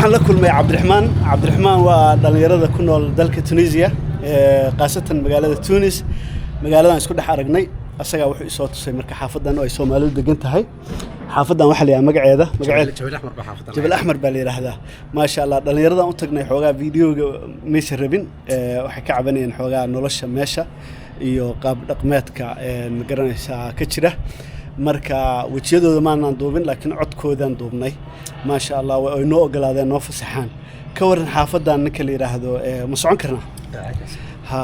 Waxaan la kulmay Cabdiraxmaan. Cabdiraxmaan waa dhallinyarada ku nool dalka Tunisia, khaasatan magaalada Tunis. Magaaladan isku dhex aragnay, asagaa wuxuu isoo tusay marka xaafadan oo ay Soomaalidu degan tahay. Xaafadan waxaa la yidhaha magaceeda Jabal Axmar baa xaafadan. Jabal Axmar baa la yidhaahdaa. Maasha Allah, dhallinyaradan u tagnay xoogaa videoga maysa rabin. Waxay ka cabanayeen xoogaa nolosha meesha iyo qaab dhaqmeedka ma garanaysaa ka jira. Marka wejiyadooda maanaan duubin, laakiin codkoodaan duubnay. Maasha Allah, ay noo ogolaadeen, noo fasaxaan. Ka waran xaafadan ninka la yidhaahdo, ma socon karnaa? Ha.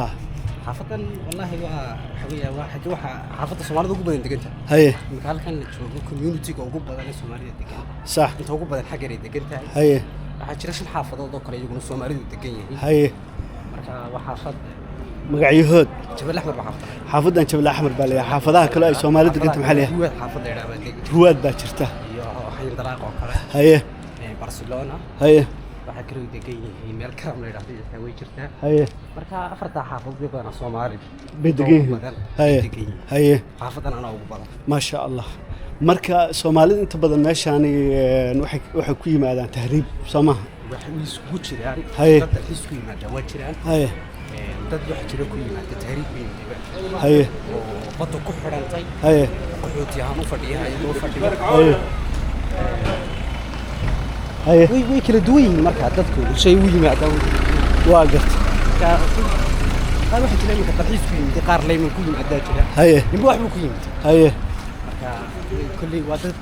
Xaafadan wallahi waa waxa weeya waa xagee waxa xaafadda Soomaalida ugu badan degan tahay. Imika halkan la joogo, community-ga ugu badan ee Soomaalida degan, inta ugu badan xaggan ay degan tahay. Waxaa jira shan xaafadood oo kale iyaguna Soomaalidu degan yihiin. Marka waa xaafad Magacyahood? Jabal Axmar baa xaafadda. Xaafadan Jabal Axmar baa la yidhaha. Xaafadaha kale ay Soomaalidu degan tahay maxaa la yidhaha? Ruwaad xaafadda yidhaha baa degan. Ruwaad baa jirta. Iyo Xayin Dalaaq oo kale. Barcelona. Waxaa kaloo degan yihiin meel Karam la yidhahdo xitaa way jirtaa. Marka afartaa xaafadood bay badanaa Soomaali bay degan yihiin. Badan degan yihiin. Xaafadan anaa ugu badan. Maasha Allah. Marka Soomaalida inta badan meeshaani waxay ku yimaadaan tahriib, soo maha? Waxay isugu jiraan dad dalxiis ku yimaada waa jiraan. Dad waxa jira ku yimaada tahriib ku yimid oo badda ku xidhantay, qaxooti ahaan u fadhiya, iyagoo fadhiya. haye haye Way kala duwan yihiin. Marka dadku shay u yimaadaan. Waa garta. Qaar waxaa jira iminka dalxiis ku yimid, qaar layman ku yimaadaa jira. Ninba wax buu ku yimid. Marka kolley waa dad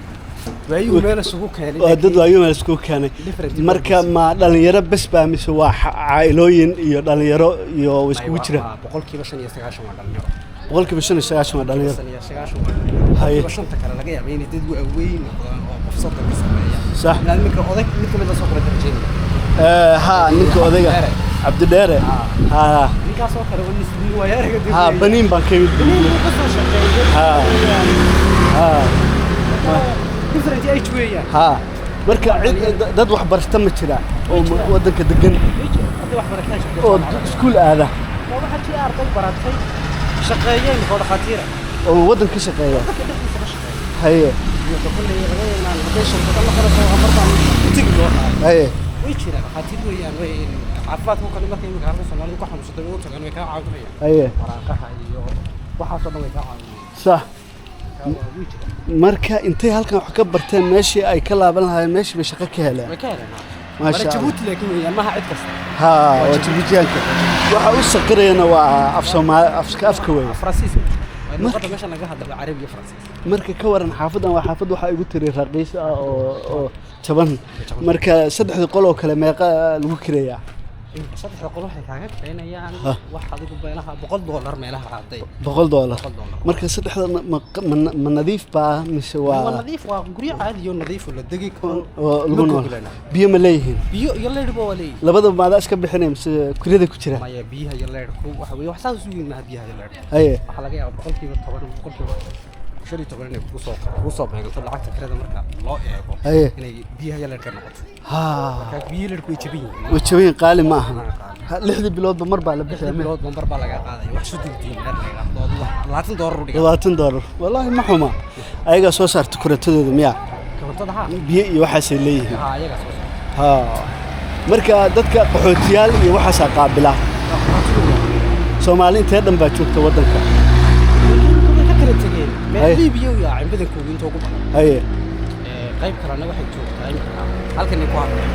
waayuhu meel isugu keenay. Waa dad waayo meel isku keenay. Different. Marka ma dhalinyaro bes baa mise waa caa'ilooyin iyo dhalinyaro iyo way iskugu jiraan? 95% waa dhalinyaro. 95% waa dhalinyaro. 95 waa dhalinyaro. 5% kale laga yaaba inay dad waaweyn noqdaan oo qof 30 ka sameeya. Inaad ninka oday mid kamid la soo kala darjeynaya. Ha, ninka odayga. Dheere. Cabdidheere. Ha. Ninkaas oo kale waa nin waayaaraga. Ha, Baniin baan ka yimid. Baniin buu ka soo shaqeeyay. Ha ha. Different age weeyaan. Ha, marka cid dad wax barta ma jiraan oo waddanka degan? Way jiraan. Arday wax barataa jirta. Oo iskuul aada? Waxaa jira arday baratay, shaqeeyeen oo dhakhaatiira. Oo waddanka ka shaqeeya? Dadka dhexdiisa ka shaqeeya. Marka kolley laga yaabaa hadday shirkado la qorato mar baan u tegi doonaa. Way jiraan dhakhaatiir weeyaan, way caafimaadka oo kale. Marka imika halka Soomaalidu ku xanuunsatay way u tagaan, way kaa caawinayaan. Waraaqaha iyo waxaasoo dhan way kaa caawinayaan. Marka way jiraan. Marka intay halkan wax ka barteen, meeshii ay ka laaban lahaayeen, meeshii bay shaqo ka heleen. Way ka heleen. Maasha Waana Allah. Jabuuti laakiin weeyaan, maha cid kasta. Ha, waa Jabuutiyaanka. Waxa u saqirayana waa af Soomaali, afka weeye. Faransiis waa luqadda meesha laga hadla, waa Carabi iyo Faransiis. Marka ka waran xaafadan? Waa xaafad waxaa igu tiri raqiis ah oo jaban. Marka saddexda qol oo kale meeqa lagu kireeyaa? Iminka saddexda qol waxay kaaga kireynayaan wax adigu meelaha $100 meelaha hadday. $100? $100. Marka saddexda ma nadiif baa mise waa waa nadiif, waa guryo caadi oo nadiif oo la degi karo. Oo lagu Ma nool. goglana. Biyo ma leeyihiin? Biyo iyo leyrhba waa leeyihiin. Labadaba maadaa iska bixinaya mise kirada ku jira? Maya, biyaha iyo leyrhku waxa weeye wax saas u weyn maaha biyaha iyo leyrhku. Waxaa laga yaabaa 10% ama 15% inay kugu soo beeganto lacagta kirada marka loo eego inay biyaha iyo leyrhka noqoto. Marka biyo leyrhku way jaban yihiin. Way jaban yihiin, qaali ma ahan. Ma qaali. Ha, lixdii biloodba mar baa la Lixda bixiyaa? bilood mar baa laga qaadaya wax 30 diinaar la yidhaahdo, adigu wax $20 u dhiga. $20, wallaahi ma xuma. Ayagaa soo saarta korontadooda miyaa? Korontada, ha. Biyo iyo waxaasay leeyihiin? Ha, ayagaa soo saarta. Ha, marka dadka qaxootiyaal iyo waxaasaa qaabila. Soomaali intee dhan baa joogta waddanka? Way ka kala tegeen meel. Liibiya u yaaceen badankoodu inta ugu badan. Qayb kalena waxay joogtaa imika halkan ay ku hadleen.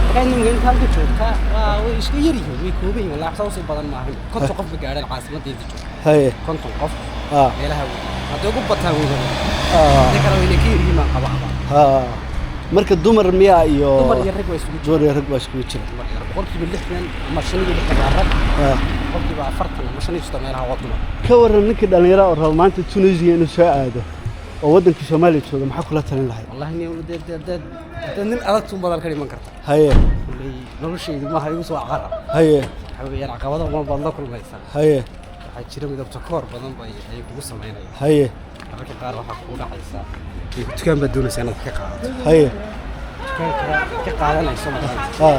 Markaa nimanka inta halka joogtaa waa way iska yar yihiin, way kooban yihiin, wallahi wax saas u badan maahan. 50 qof ba gaadhaan caasimadda inta joogta. 50 qof meelaha wey hadday ugu bataan wey badan. Hadii kale wayna ka yar yihiin baan qaba aba. Ha, marka dumar miyaa iyo Dumar iyo rag waa isugu jira. Dumar iyo rag baa isugu jira. Dumar iyo rag, 60% ama 65 waa rag, 40% ama 35 meelaha waa dumar. Ka waran ninkii dhallinyara oo raba maanta Tunisia inuu soo aado oo waddankii Soomaaliya jooga, maxaa kula talin lahayd? Wallahi nin dee nin adag tun badan ka dhiman karta. Kulley noloshaydu maaha igu soo carar. Waxa weeyaan caqabado badan baad la kulmaysaa. Waxaa jira midabta koor badan bay ay kugu samaynayaan. Mararka qaar waxaa kugu dhacaysa dukaan baad doonaysaa inaad ka qaadato. Dukaanka ka qaadanayso magaranta,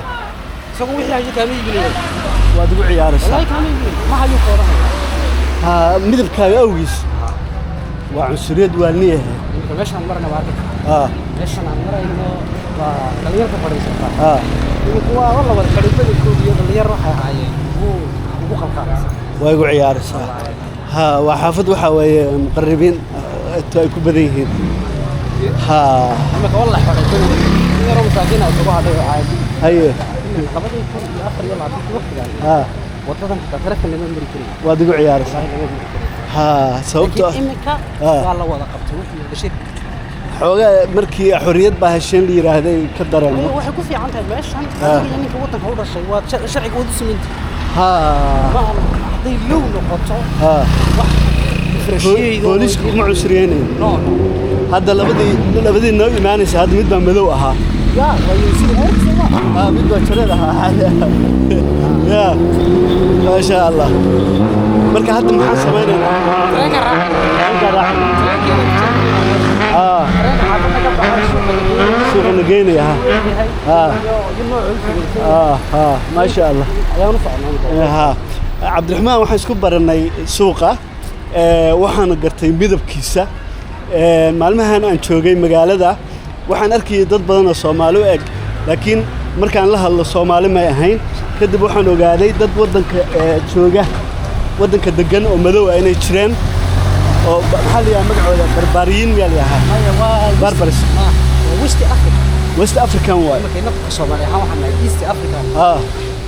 isagoo wixii hayo kaama iibinayo. Waad igu ciyaaraysaa. Wallahi kaama iibinayo, ma hayo koodanaya. Ha, midabkaaga awgiis waa cunsuriyad waalniyahe. Iminka meeshaan marna waa arki kartaa. Meeshan aan marayno. Waa dhalinyarta fadhiisata. Ha. Iminka waa la wada xidhay badankooda, iyo dhalinyar waxay ahaayeen ugu qalqaalisa. Waa igu ciyaaraysaa. Ha, waa xaafad waxaa weeye muqaribiin inta ay ku badan yihiin. Ha. Iminka waa la xidhay badankooda, in yaroo masaakiin ay isugu hadhay waxay 2024-kii waqtigan wadadan xitaa tarafka lama mari karin. Waad igu ciyaaraysaa. Wallaahi lama mari karin. Ha, sababtoo laakiin iminka waa la wada qabtay wixii dhashay. Xoogaa markii xorriyad baa hesheen la yidhaahday ka dareemo. Waxay ku fiican tahay meeshan adiga iyo ninka waddanka u dhashay waa sharciga wada suminta. Maaha hadday low noqoto wax differentiate. Booliisku kuma cusriyeynayo. No. Hadda labadii noo imaanaysa, hadda mid baa madow ahaa. Ya, waa sida eerka. Ha, mid baa jareer ahaa. Ya, maasha Allah. Marka hadda maxaan samaynaynaa? Tareenka raac. Tareenka raac. Ha. Tareenka xaafadda ka baxay suuqa la geeyo. Suuqa na geynaya, ha. Yahay iyo nooca u samaysan. Ha ha, maasha Allah. Ayaan u socnaa. Ha, Cabdiraxmaan waxaan isku baranay suuqa. Waxaana gartay midabkiisa. Maalmahan aan joogay magaalada waxaan arkayay dad badan oo Soomaali u eg, laakiin markaan la hadlo Soomaali may ahayn. Kadib waxaan ogaaday dad waddanka jooga, waddanka degan oo madow ah inay jireen oo maxaa la yidhaha magacooda, barbaariyiin miyaa la yidhahaa? Maya, waa Barbars. Waa West Africa. West African waay. Markay nafka Soomaali ahaan waxaan nahay East Africa.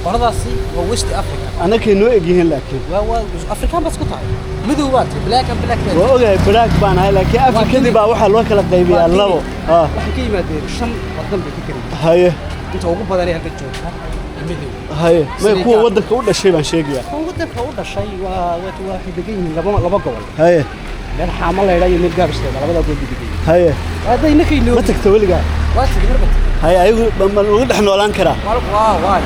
Qoladaasi waa West Africa. Annakay noo eg yihiin laakiin. Waa Afrikaan baad isku tahay, madow baa tahay, black and black. Waa ogahay, black baan ahay, laakiin Afrikadii baa waxaa loo kala qaybiyaa labo. Waxay ka yimaadeen shan wadan bay ka kala yihiin. Inta ugu badan ee halka joogta madow. Haye, may kuwa Senegal. waddanka u dhashay baan sheegayaa. Kuwa wadanka u dhashay waa waxay degan yihiin laba gobol. Meel Xaamo la yidhaa iyo meel Gaabis la yidhaa, labada gobol bay degan yihiin. Hadday ninkay noo Ma tagta weligaa? Waa tagay, marba tagay. Haye, ayagu ma lagu dhex noolaan karaa? Waa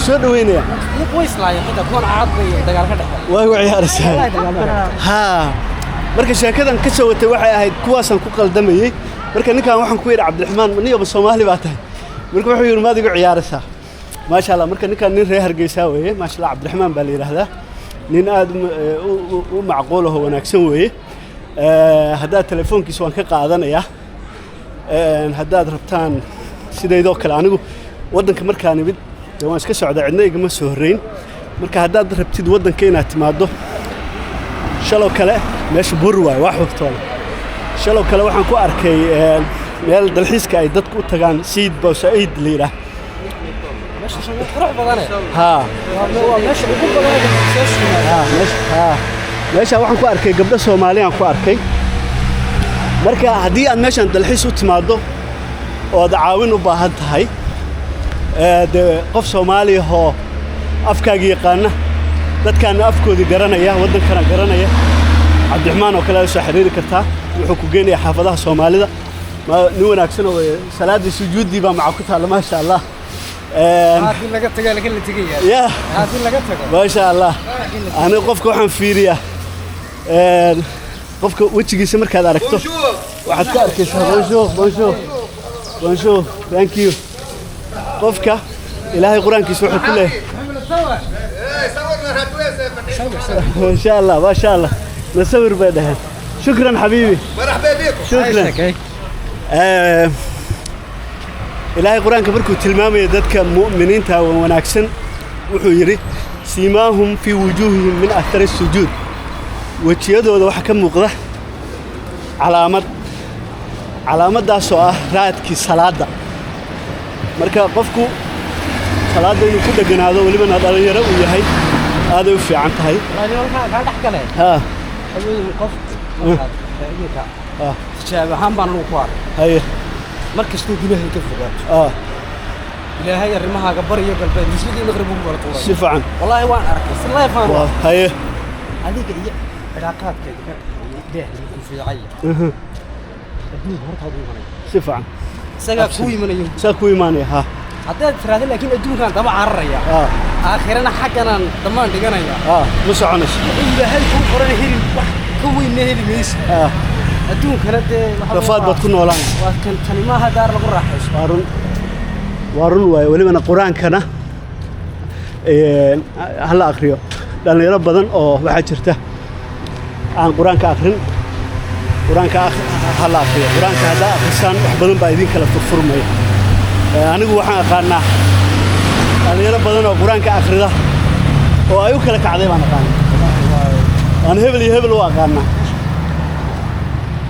Soo dhaweynaya. Iyagu way islaayeen, xitaa kuwan cad bay dagaal ka dhexeeya. Waa igu ciyaaraysaa. Wallahi dagaal ma dhexeeya. Haa, marka sheekadan ka soo watay waxay ahayd kuwaasaan ku qaldamayey. Marka ninkan waxaan ku yidhi, "Cabdiraxmaan, niyaba Soomaali baa tahay." Marka wuxuu yidhi, "Maad igu ciyaaraysaa?" Maasha Allah. Marka ninkan nin reer Hargeysa weeye, maasha Allah. Cabdiraxmaan baa la yidhaahdaa. Nin aad u macquul ahoo wanaagsan weeye. Haddaad telefoonkiisa waan ka qaadanayaa. Haddaad rabtaan sidaydoo kale, anigu waddanka markaan imid dee waan iska socdaa, cidna igama soo horreyn. Marka haddaad rabtid waddanka inaad timaaddo, shaloo kale meesha bur waay, waa xogtooda. Shaloo kale waxaan ku arkay meel dalxiiska ay dadku u tagaan, Sayid Bawsaid la yidhaah. Meesha qurux badane. Haa. Waa meesha ugu badan ee dalxiisayaashu yimaadaan. Haa, meesha, haa, meesha waxaan ku arkay gabdho Soomaaliyaan ku arkay. Marka haddii aad meeshan dalxiis u timaaddo ood caawin u baahan tahay, dee qof Soomaaliyahoo afkaaga yaqaana, dadkaana afkoodii garanaya, waddankana garanaya, Cabdiraxmaan oo kale aad soo xiriiri kartaa. Wuxuu ku geenayaa xaafadaha Soomaalida. Nin wanaagsan oo salaaddii sujuuddii baa maca ku taalla, maasha Allah. Haddii laga tago laga la tegaya. Ya. Haddii laga tago. Maasha Allah. Aniga qofka waxaan fiiriyaa, qofka wejigiisa markaad aragto waxaad ka arkaysaa. Bonjour, bonjour, bonjour, thank you. Qofka Ilaahay qur-aankiisa wuxuu ku leeyahay, maasha Allah, maasha Allah, nasawir bay dhaheen. Shukran xabiibi. مرحبا بكم. Shukran. Ilaahay qur-aanka markuu tilmaamaya dadka mu'miniinta waa wanaagsan, wuxuu yidhi, "Siimaahum fii wujuuhihim min athari sujuud." Wejiyadooda waxaa ka muuqda calaamad, calaamaddaasoo ah raadkii salaadda. Marka qofku salaadda inuu ku dheganaado, welibana dhalinyaro uu yahay, aaday u fiican tahay. Wallaahi kaa dhex galee. Haweeney qof markaad iminka tijaabo ahaan baan lagu ku arkay. Mar kastoo Ilaahay ka fogaato, Ilaahay arrimahaaga bariyo galbeed, mashriq iyo maqrib ugu kala tuuray. Si fiican. Wallaahi waan arkay si live aan u arkay. Adiga iyo cilaaqaadkeeda ka dhexeeya Ilaahay ku fiicaya, adduunka hortaadu imanaya. Si fiican. Isagaa kuu imanaya. Saa ku imaanaya, ha. Haddaad tiraahdo laakiin adduunkaan daba cararaya, aakhirana xagganaan dhammaan dhiganaya, ma soconayso. Wuxuu Ilaahay kuu qorana heli, wax ka weynna heli maysa. Adduunkana dee waxa Rafaad baad ku noolaan. Waa kan, tani maaha daar lagu raaxaysto. Waa run, waa run waaye. Welibana qur-aankana hala akriyo. Dhallinyaro badan oo waxaa jirta aan qur-aanka akrin. Qur-aanka hala akriyo. Qur-aanka haddaa akrisaan wax badan baa idin kala furfurmaya. Anigu waxaan aqaanaa dhalinyaro badan oo Qur-aanka akhrida oo ay u kala kacday baan aqaanaa. Aan hebel iyo hebel u aqaanaa.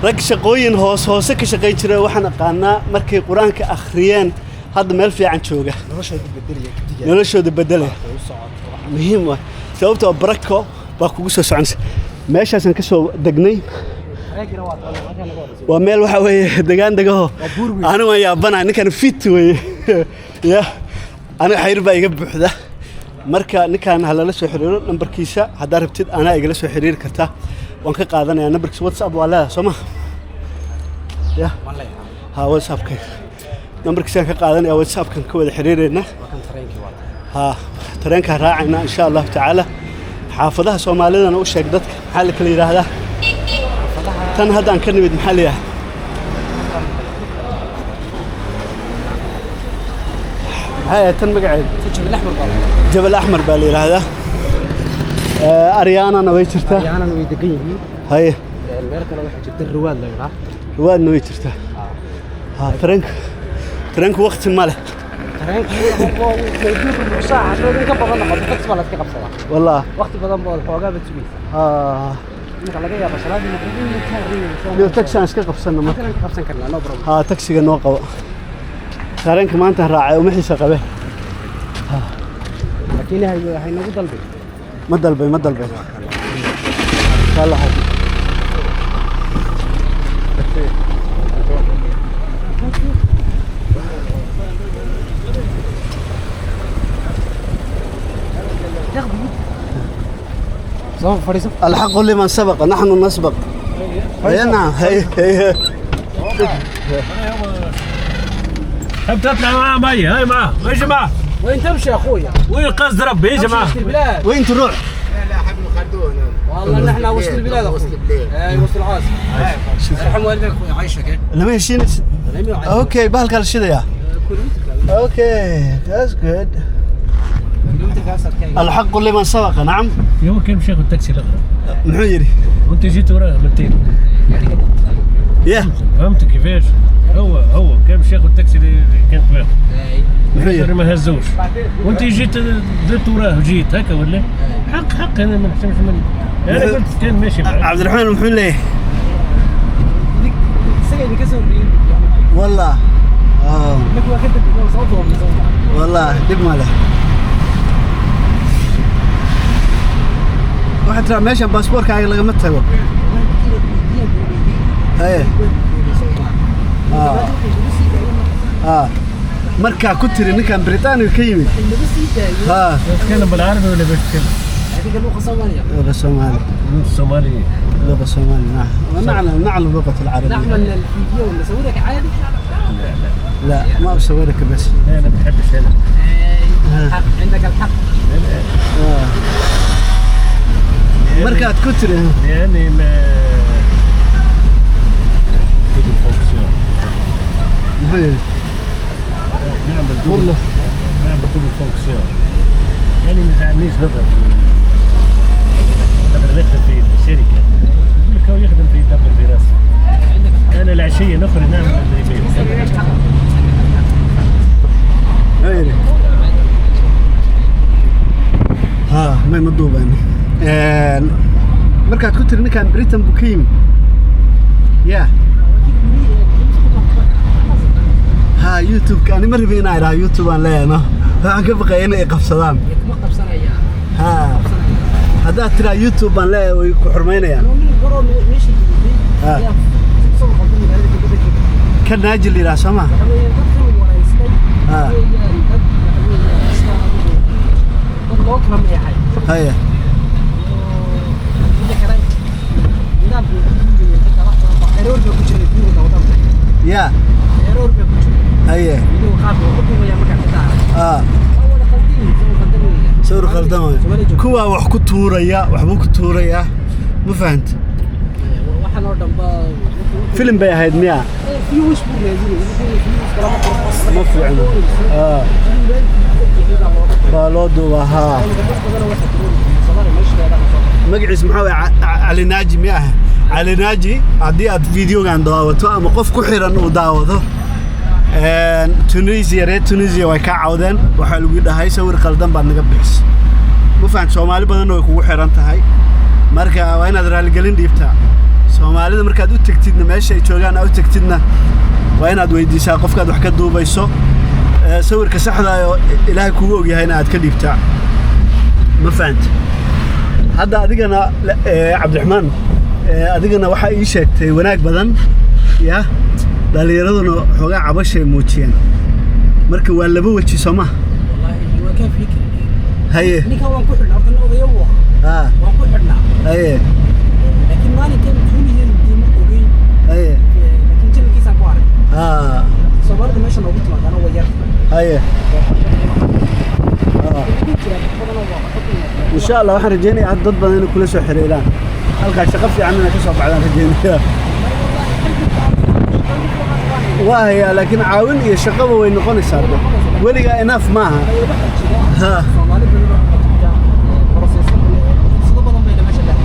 Rag shaqooyin hoos hoose ka shaqayn jiray waxaan aqaanaa markay Qur-aanka akhriyeen hadda meel fiican jooga. Noloshooda bedelaya gediga. Noloshooda bedelaya. U socoto. Muhiim waay, sababtoo barako baa kugu soo soconaysa. Meeshaasaan ka soo degnay. Tareenkina waa toban halkan laga horeysa. Waa meel waxa weeye degaan degaho. Waa buur weyn. Anigu waan yaabanahay, ninkan fit weeye ya, aniga xayr baa iga buuxda. Marka ninkan ha lala soo xiriiro, nambarkiisa haddaa rabtid anaa igala soo xiriiri kartaa, waan ka qaadanayaa nambarkiisa. WhatsApp waa leedahay, soo ma ya? Waan leeyahay. Ha, WhatsAppka nambarkiisaan ka qaadanaya, WhatsAppkan ka wada xiriireynaa. Waa kan tareenkii waa. Ha, tareenkaan raacaynaa insha Allahu tacaala. Xaafadaha Soomaalidana u sheeg dadka, maxaa la kala yidhaahdaa? Tan hadda aan ka nimid maxaa la yidhahdaa? Maxay ahayd tan magaceeda? Jabal Axmar baa la yidhahdaa. Jabal Axmar baa la yidhaahdaa. Aryaanana way jirtaa. Aryaanana way degan yihiin. Haye. Meel kale waxaa jirta Ruwaad la yidhaah. Ruwaadna way jirtaa. Ha, tareenku waqti ma leh. Tareenku rubuc saaca haddii in ka badan noqoto taxi baa la iska qabsadaa. Wallah. Waqti badan baad xoogaa baad sugaysaa. Ha. Marka laga yaabo salaadii maqrib in la taariyo. Iyo taxi aan iska qabsanno marka. Ka qabsan karnaa, no problem. Ha, taxiga noo qabo. Tareenka maanta raacay uma xiisa qabe. Laakiin waxay nagu dalbay. Ma dalbay, ma dalbay. Insha Allah. Soo fadhiiso. الحق لمن سبق، نحن نسبق. اي نعم، هي هي. تحب تطلع معاه مي هاي معاه ايش معاه؟ وين تمشي يا اخويا؟ وين قصد ربي ايش معاه؟ وسط البلاد. وين تروح؟ والله نحن وسط البلاد اخوي. وسط البلاد. اي وسط العاصمة. يرحم والديك اخوي، عايشك. لما يشين. Okay, bahalka la shidaya. Okay, that's good. الحق لمن سبق، نعم. هو كان مشى ياخذ تاكسي الاخر. muxuu yidhi؟ وانت جيت وراه مرتين. يا فهمت كيفاش؟ هو كان مشى ياخذ تاكسي اللي كانت معاه. muxuu yidhi؟ ما هزوش وانت جيت درت وراه جيت هكا ولا؟ حق حق، انا ما نحشمش منه. انا قلت كان ماشي معاه. Cabdiraxmaan muxuu leeyahay? Wallah ah, wallah dhib ma leh. Waxaad tiraa meeshan baasaboorkaaga lagama tago. Haye. Ah, markaa ku tiri ninkan Britaaniga ka yimid ha. تتكلم بالعربي ولا باش تتكلم؟ لغة صومالي. الصومالي. لغة صومالي، نعم، ونعلم نعلم لغة العربية. نعمل الفيديو ونسوي لك عادي. لا، ما بسوي لك بس. لا، انا ما بحبش انا. حق، عندك الحق. آه. markaad ku tiri لاني ما double fonction. Muxuu yidhi? نعمل double، نعمل double fonction، يعني ما زعلنيش نظر خاطر نخدم في شركه، يقول لك هو يخدم في يدبر في راسه. انا العشيه نخرج نعمل تدريبات. Muxuu yidhi? Ha, may ma duubayno. Markaad ku tiri ninkan Britain buu ka yimid ya, ha, YouTube-ka ani ma rabin inaan idhaha YouTube aan leeyahay, no, waxaan ka baqaya inay i qabsadaan. Ma qabsanayaan. Ha, haddaad tiraa YouTube baan leeyahay way ku xurmaynayaan. Ah. Ka Naaji la yidhaha, soo ma? Ah. Dad loo kala meexay. Haya. Mida kale, nidaamka uu ku duubayay xitaa wax badan baa error baa ku jiray duuga wadada. Ya. Error baa ku jiray. Haye. Video qaabka uu ku duubaya markaa xitaa arag. Ah. Waa wada qaldan yihiin, sawir qaldan weeyaan. Sawir qaldan waay. Soomaaliya joogta. Kuwaa wax ku tuuraya, waxbuu ku tuurayaa, ma fahanta? Waxaan oo dhan ba Filim bay ahayd miya? Views buu raadinayay, wuxuu views kalama qurxo. Ma fiicno. Ah. Baa loo duubaa, haa. Magaciis maxaa waye? Cali Naaji miya ah? Cali Naaji, haddii aad videogan daawato ama qof ku xiran uu daawado. Tunisia, reer Tunisia way kaa cawdeen. Waxaa lagu dhahay sawir qaldan baad naga bixisay. Ma fahamta? Soomaali badanna way kugu xiran tahay, marka waa inaad raaligelin dhiibtaa. Soomaalida markaad u tegtidna, meesha ay joogaan aad u tegtidna, waa inaad weydiisaa qofkaad wax ka duubayso. Sawirka saxda ah oo Ilaahay kugu ogyahayna aad ka dhiibtaa. Ma fahanta? Hadda adigana, Cabdiraxmaan, adigana waxaa ii sheegtay wanaag badan ya. Dhallinyaraduna xoogaa cabashay muujiyeen. Marka waa laba weji, soo ma? Wallaahi waa kaa fikri. Haye. Ninkan waan ku xidhnaa horta, nin odayo buu ahaa. Waan ku xidhnaa. Laakiin maalinkan Tuunihiin dee ma ogeyn. Laakiin channelkiisaan ku arag. Soomaalida meesha noogu timaadana way yar. Way jiraan dad badanoo waa ka yimaadaan. Insha Allah, waxaan rajeynayaa hadda dad badan inay kula soo xiriiraan halkaa. Shaqo fiican inay ka soo baxdaan rajeynaya. Waa hayaa, laakiin caawin iyo shaqaba way noqonaysaa de. Weligaa enough maaha. Ha. Soomaali badan oo waxaa jirta process fursado badan bayna meesha dhex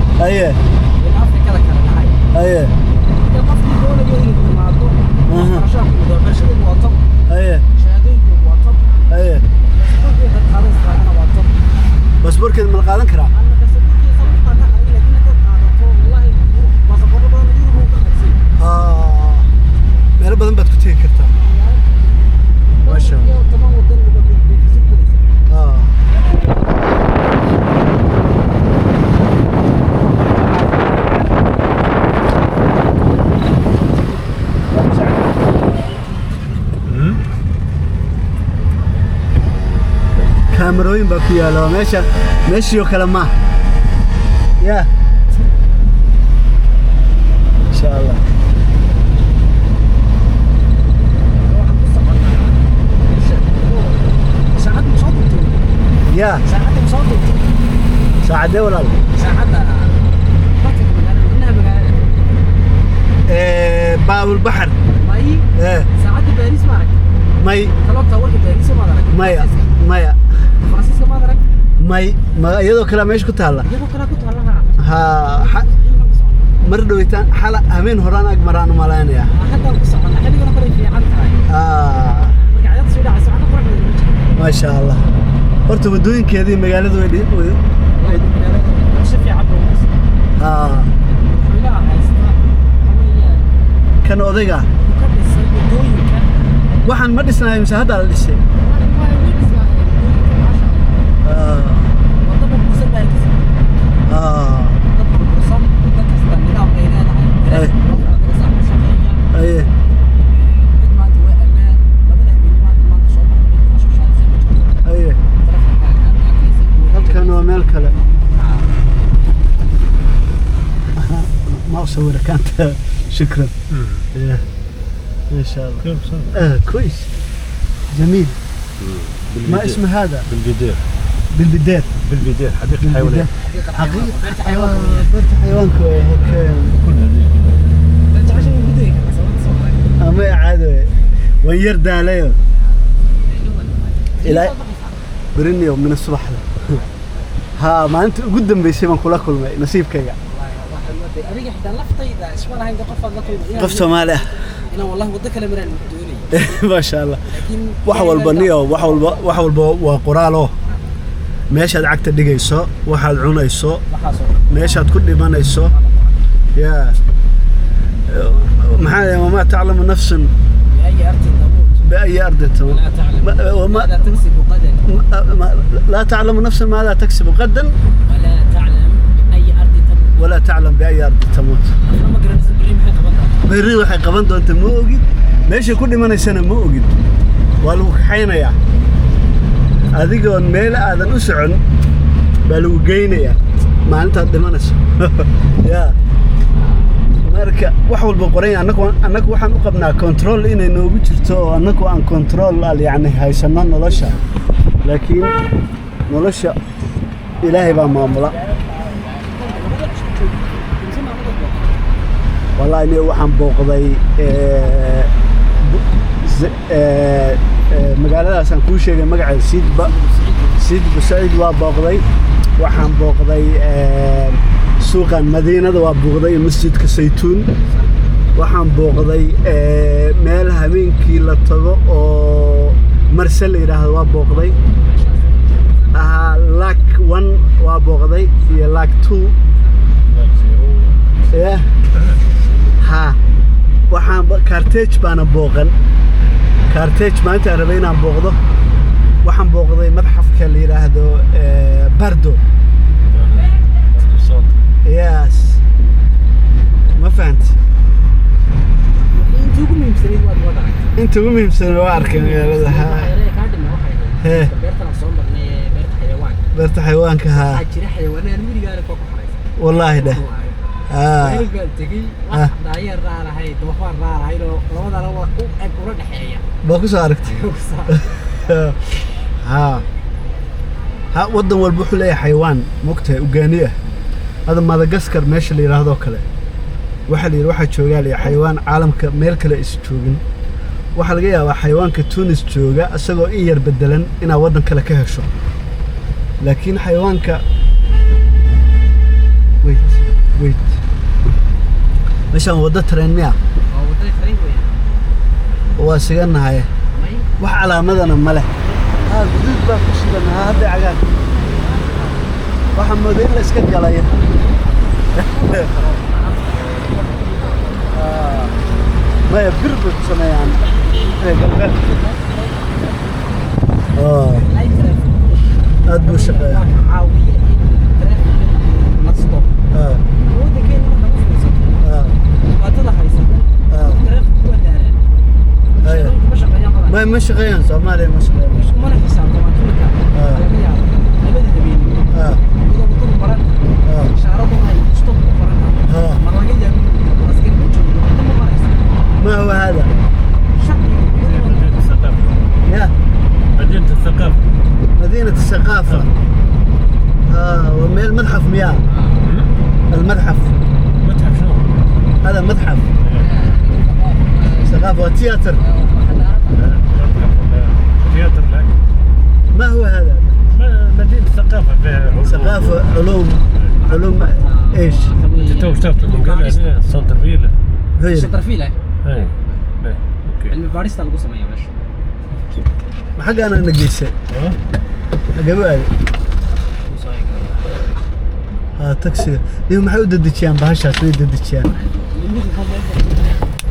in Afrikada kale dhahay. Marka qofkii doonayo inuu yimaado, waxbarashada ku yimaado, waxbarashadeedu waa top. Shahaadooyinkoodu waa top. Baasaboorkeeda qaadanaysaana waa top. Baasaboorkeeda ma la qaadan karaa? Alla, baasaboorkeeda ma qaata aniga, laakiin haddaad qaadato, wallahi baasaboorro badan oo Yurub uu ka qaadsan. Meelo badan baad ku tegi kartaa. Masha Allah. Iyo 10 wadan uga bay kasoo gelaysaa. Kaamarooyin baa ku yaala. Waa meesha meeshii oo kale ma ya. Insha Allah. Waxaan ku soconnaa saacadda ma soo duubtay? Ya. Saacadda ma soo duubtay? Saacadee, walaal? Saacadda bartanka magaalada, wadnaha magaalada. Baabul Baxar? May. Saacadda Baariis ma aragtay? May. Clock towerka Baariis maad aragtay? Maya. Faransiiska. Maya. Faransiiska maad arag? May, ma iyadoo kale meesha ku taalla? Iyadoo kale ku taalla, ha. Ha. Xilligan ku soconnaa. Mar dhawitaan xala habeen horaan ag maraan u malaynayaa. Haddaan ku soconnaa, xilligan oo kale ay fiican tahay. Marka cadad soo dhacayso, wax ka qurux badan ma jiro. Maasha Allah, horta waddooyinkeedii magaaladu way Magaalada si fiican buu u dhisay. Madaxweynaha haysta waxa weeyaan kan odayga uu ka dhisay waddooyinka. Waxaan ma dhisnayo mise haddaa la dhisay? Waa way dhisnaayeen waddooyinka, maasha Allah. Waddo burbursan baa arkaysa. Waddo burbursan, waddo kasta nidaam bay leedahay. Darasa ku shaqeeya. Cid maanta waa ammaan. Labada habeenimo hadda maanta soo baxdo, cid kula shaqeynaysa ma jirto. Taleefankaaga aad arkaysa. Halkan waa meel kale. ما أصورك أنت، شكرا. إيه. ما شاء الله. كيف صار؟ كويس، جميل. ما اسم هذا؟ بالفيدير. بالبدير. بالفيدير، حديقة حيوانات. حقيقة. Beerta xayawaanka. beerta xayawaanka okay. كل هذه. Beerta cashan gudaha soo maray. Ama caado waan yar daalayo ilaa beriniyo min subax ha. Maalinta ugu dambeysay baan kula kulmay nasiibkayga. Adiga xitaa laftayda isma lahayn qof aad la kulmay. Qof Soomaali ah. Inaan wallahi waddo kale maraan doonayay. Maasha Allah. Laakiin wax walba niyo, wax walba waa qoraalo. Meeshaad cagta dhigayso, waxaad cunayso, waxaasoo meeshaad ku dhimanayso ya. Maxaa وما تعلم نفس بأي أرض تموت. بأي أرض تموت. ولا تعلم ماذا تكسب غدا. لا تعلم نفس ماذا تكسب غدا. ولا تعلم بأي أرض تموت. ولا تعلم بأي أرض تموت. Afna ma garanaysa berri maxay qaban doontaa. Berri waxay qaban doonta ma ogid, meeshay ku dhimanaysana ma ogid. Waa lagu kaxaynayaa adigoon meel aadan u socon baa lagu geynayaa maalintaad dhimanayso ya. Marka wax walba qoran yahay. Annagu waxaan u qabnaa control inay noogu jirto oo annagu aan control al yacni haysano nolosha, laakiin nolosha Ilaahay baa maamula. Wallahi aniga waxaan booqday magaaladaasaan kuu sheegay magaceeda, Siid Busaciid waa booqday. Waxaan booqday suuqan madiinada waa booqday, masjidka Saytuun. Waxaan booqday meel habeenkii la tago oo marse la yidhaahdo waa booqday. Lac one waa booqday iyo lac two. Yeah. Ha, waxaan Carthage baana booqan. Carthage maalintaan rabay inaan booqdo. Waxaan booqday madxafka la yidhaahdo Bardo. Yes, ma fahanti? Intii ugu muhiimsanayd waad aragtay. Inta ugu muhiimsan waa arkay magaalada, ha. Waxyaalaha kaa dhima waxay Hee. ahayd beertan aan soo marnay ee beerta xayawaanka. Beerta xayawaanka, ha. Waxaa jira xayawaanaan weligaana kuwa ku xaraysan. Wallaahi dheh, ha. Meel baan tegey, wax daayeer raa lahayd, doofaar raa lahayd oo labadana waa u eg ula dhexeeya. Baa ku soo aragtay? Ha ha, waddan walba wuxuu leeyahay xayawaan, mogtahay, ugaani ah. Hadda Madagaskar meesha la yidhaahdo kale waxaa la yidhi waxaa joogaa la yidhi xayawaan caalamka meel kale is joogin. Waxaa laga yaabaa xayawaanka Tunis jooga isagoo in yar bedelan inaad waddan kale ka hesho, laakiin xayawaanka, wait, wait, meeshaan waddo tareen miya? Waa waddada tareen weeyaan. Waa siganahay. May. Wax calaamadana ma leh. Haa, guduud baa ku shidan. Haa, hadda cagaar. Waxaa mooday in la iska galaya. Maya, bir bay ku sameeyaan reer galbeedka. Light traffic. Aad buu shaqeeyaa. Waa ka caawiya in traffic nasto. Waddankeena markaad u fiirsato, dhibaatada haysata, traffic waa daalaan. Shaqooyinku ma shaqeeyaan badan. Ma shaqeeyaan Soomaaliya, ma shaqeeyaan. Iskumana xisaabtamaan imika. Laga yaabo labada habeenimo iyadoo waddadu baran tahay, ishaaraduna ay stop ku qoran tahay, ma laga yaabo inuu askari ku joogo cidna ma marayso. ما هو هذا؟ Sharciga. مدينة الثقافة. يا مدينة الثقافة. مدينة الثقافة، وميل متحف مياه المتحف. متحف شنو؟ هذا متحف ثقافة وتياتر. متحف ولا تياتر؟ لا. ما هو هذا؟ مدينة الثقافة فيها علوم. ثقافة، علوم، علوم ايش؟ انت تو اشتغلت من قبل هنا centre-ville. هي Centre-ville. اي اي، okay. Cilmi baarista lagu sameeyaa meesha. حق انا نقيسه. ها؟ قبل ها taxi iyo maxay u dedejiyaan bahashaas? Way dedejiyaan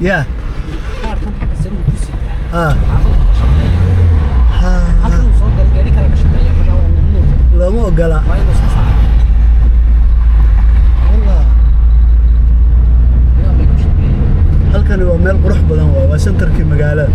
ya. Kaarkan xagga sare uu ku sitaa. Ha. Halkan uu soo galay gaari kale ka shaqeeya, marka waa mamnuuc. Looma ogola. Waa inuu iska saaro. Wallah. Nidaam bay ku shaqeeyaan. Halkani waa meel qurux badan, waa centerkii magaalada.